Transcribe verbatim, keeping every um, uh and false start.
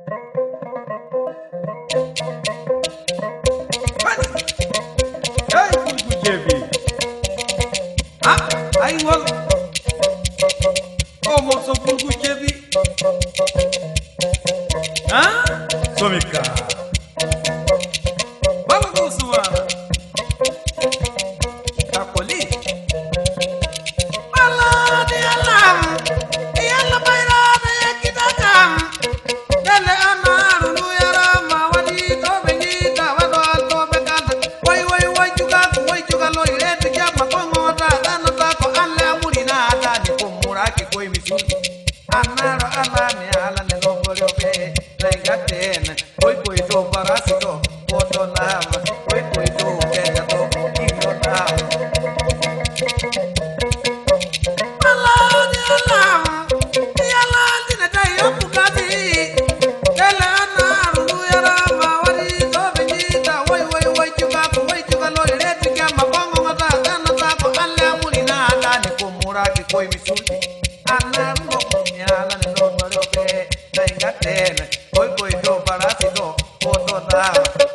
Hey, Kulku Jebi. Ah, ay ngol. O mo so Kulku Jebi. Ah, Somika. Bala ko suwana. Takoli. Bala di alam. Di alam bayra da yakita kam. Lele anaaru ndu yaraama waɗi to ɓe njiita waɗo alto ɓe kalda. Woy, woy, woy, juga, woy, juga, loy, reedu jamma, ko ŋoota, ɗanata ko Alla amurina, adani ko muraki, koy mi sulɗi. Annaaro Alla mi alane no boroɓe, lay gatten. Koy, koy, to barasi to, ko to nama. Koy, koy, to kenya to, ko to nama. Koy, koy, to barasi to, ko to nama.